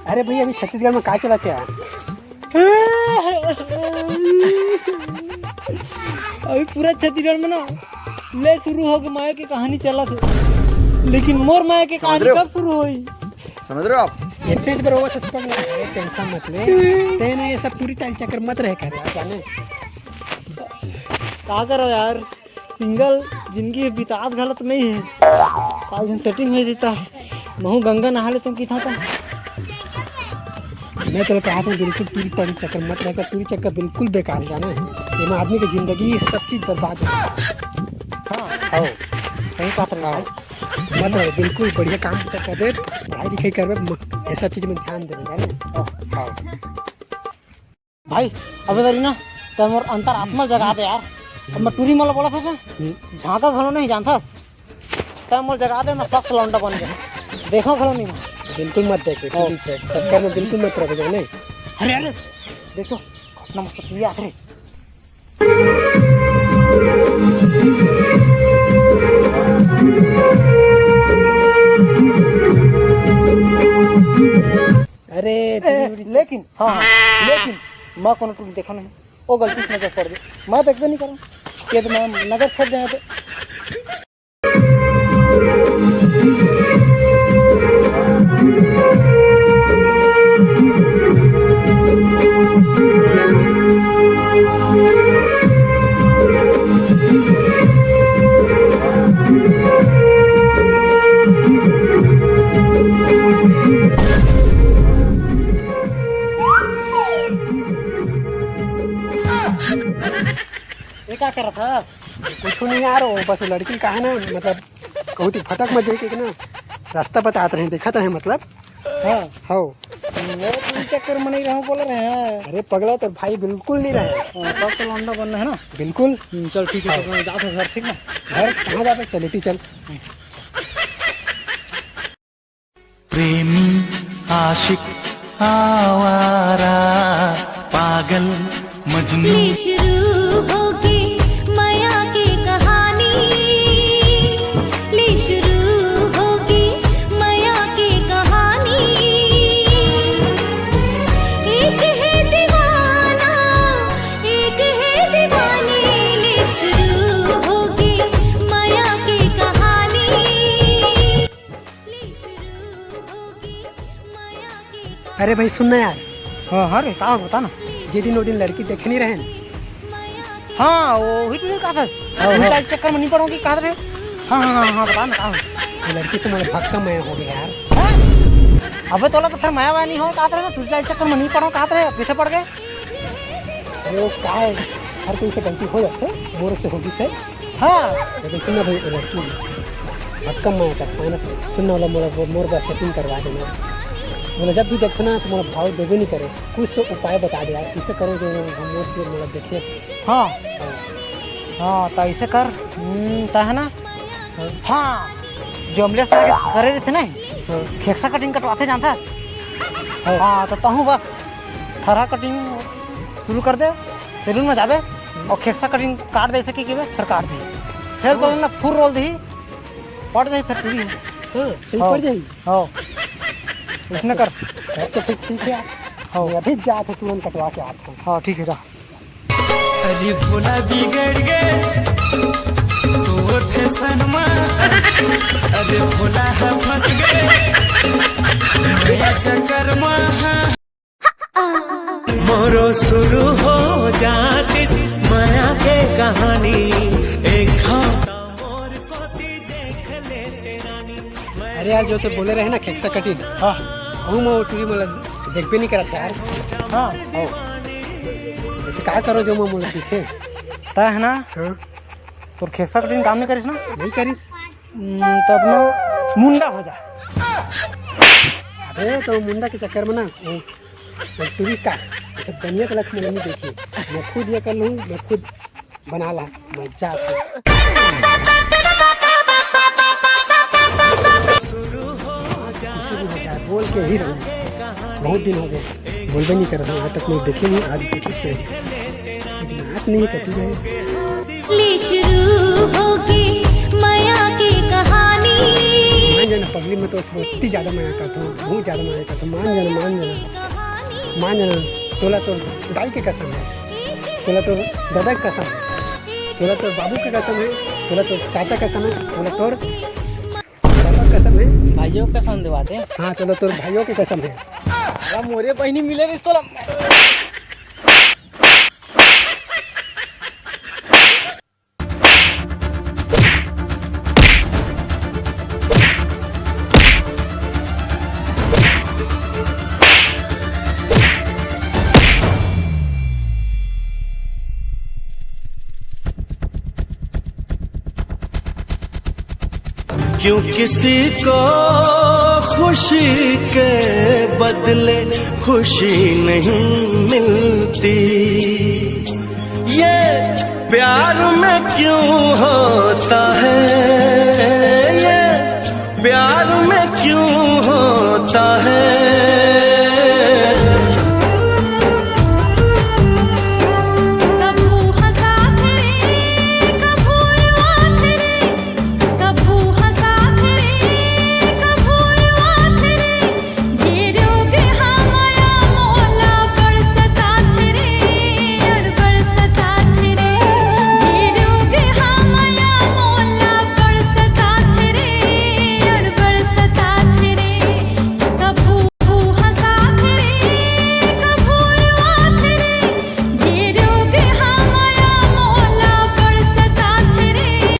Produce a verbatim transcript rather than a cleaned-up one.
अरे भैया, अभी छत्तीसगढ़ में का चलत हे यार? अभी पूरा छत्तीसगढ़ में ना ले शुरू हो के माया के कहानी चलत हे, लेकिन मोर माया के समझ कहानी रहे हो? कब शुरू होई? समझ रहे हो आप? इतने से बरोबर से पकड़ ले, अरे टेंशन मत ले। तेने ये सब टूरी टारी चक्कर मत रहे कर यार, जाने। का करो यार, सिंगल जिंदगी बितात घलत नहीं है। काल दिन सेटिंग हो देता, महू गंगा नहा लेता हूँ किथा का। मैं तो कहा था बिल्कुल टूरी टारी चक्कर मत रहे कर, टूरी चक्कर बिल्कुल बेकार जाना है। एमा आदमी की जिंदगी सब चीज बर्बाद हो। हाँ, हो, सही बात रहे हाँ। भाई। मत रहे, बिल्कुल बढ़िया काम कर दे, पढ़ाई लिखाई करबे, म-, ये सब चीज में ध्यान देबे, जाने? हाँ। भाई, अबे दरी ना, तै मोर अंतरात्मा जगा दे यार। अब मैं टूरी मोला बोला था ना, हम्म। झांका घलो नहीं जानथस। तै मोला जगा दे, मैं सख्त लौंडा बन गया। देखो घलो नहीं मैं। बिल्कुल मत देखे, ओ। टूरी के चक्कर में बिल्कुल मत रहे, जाने? अरे, अरे, देखो, घटना मस्त टूरी आत रे। अरे, ए, टूरी, टूरी। लेकिन, हाँ, हाँ, लेकिन मैं कोनो टूरी देखा नहीं, वो गलती से नजर पड़ गई, मैं देखबे नहीं करूँ, ये तो मैं नजर फट जाए तो। ये का करत हा? कुछ नहीं यार, वो बस लड़की का है ना, मतलब, कहूँ ती भटक मत जाए कि ना, रास्ता बतात रहे, देखत रहे, मतलब। हाँ। हाँ। वो टूरी चक्कर में नहीं रहूँ बोल रहे हैं। अरे पगला, तो भाई बिल्कुल नहीं रहे। हाँ, तब तो लौंडा बनना है ना। बिल्कुल। हम्म, चल ठीक है, हाँ। तो मैं जाता हूँ घर, ठीक ना? घर कहाँ जाता? चले ती चल। प्रेमी, आशिक, आवारा, पागल, मजनू। ले शुरू होगी मया की कहानी, ले शुरू होगी मया की कहानी। एक है दीवाना, एक है दीवानी, ले शुरू होगी मया की कहानी। अरे भाई सुन ना यार। हाँ, हाँ रे, का बता ना। जे दिन वो दिन लड़की देखे नहीं रहे। हाँ, वो ही तो का था। हाँ, हाँ। चक्कर में नहीं पड़ोगी, का रे? हाँ, हाँ, हाँ, हाँ, बता ना, का हो? वो लड़की से मोला भक्का मया हो गया यार। अबे तोला तो फिर मया वया नहीं हो, का रे? तू चक्कर में नहीं पड़ो, का रे? पीछे पड़ गए। अरे वो का है, हर कोई से गलती हो जाते, मोर से होगी सर। हाँ। लेकिन सुन ना भाई, वो लड़की भक्का मया करता है ना, सुन ना वाला मोर, मोर बस सेटिंग करवा देना। बोला जब भी देखो ना तो मोर भाव देवे नहीं करे, कुछ तो उपाय बता दे यार, किसे करो जो हम मोर से मोर देखे। हाँ। हाँ, तो ऐसे कर, हम्म, तो है ना? हाँ। हाँ, जो अमलेश आगे करे रहे थे ना, हाँ। खेक्सा कटिंग कटवाते जानता है? हाँ। हाँ, तो तहूँ बस थरा कटिंग शुरू कर दे, सैलून में जाबे और खेक्सा कटिंग काट दे सके कि बे, फिर काट दे। फिर तो हाँ। ना फुल रोल दी, पड़ जाई फिर पूरी। हाँ, सही हाँ। पड़ जाई। हाँ। इसने कर। तब तो फिर ठीक है। हाँ। मैं अभी जात है, तुरंत कटवा के आता हूँ। हाँ, ठीक है, जा। अरे भोला बिगड़ गए तोर फैशन मा, अरे भोला है फंस गए नया चक्कर मा। मोरो शुरू हो जातिस मया के कहानी, एक घंटा मोर कोती देख लेते रानी। अरे यार, जो तो बोले रहे ना खेक्सा कटिंग, हाँ। वो मैं टूरी मतलब देखबे नहीं करत यार। हाँ। हो। ऐसे का करो जो मैं मुझे दिखे। तय है ना? हाँ। तोर खेक्सा कटिंग काम नहीं करिस ना? नहीं करिस। हम्म, तब ना मुंडा हो जा। अबे तो मुंडा के चक्कर में ना, वो, वो टूरी का, तो दुनिया के लक्ष्य नहीं देखी। मैं खुद ये कर लूँ, मैं खुद बना ला, मैं जा। बोल के ही रहूँ, बहुत दिन हो गए, बोलबे नहीं कर रहा हूँ, आज तक मैं देखे नहीं, आज कोशिश करें, लेकिन आज नहीं कटी गए। ले शुरू होगी मया की कहानी। ना पगली, मैं तो बहुत ही ज्यादा मया करता हूँ, बहुत ज्यादा मया करता हूँ। मान जाना, मान जाना, मान जाना। तोला तोर दाई के कसम है, तोला तोर दादा के कसम है, तोला तोर बाबू के कसम है, तोला तोर चाचा के कसम है, तोला तोर पापा के कसम है। भाइयों के कसम देवा दे। हाँ, तोला तोर भाइयों के कसम है। अरे मोरे बहिनी मिले रिस तोला। क्यों किसी को खुशी के बदले खुशी नहीं मिलती? ये प्यार में क्यों होता है, ये प्यार में क्यों होता है?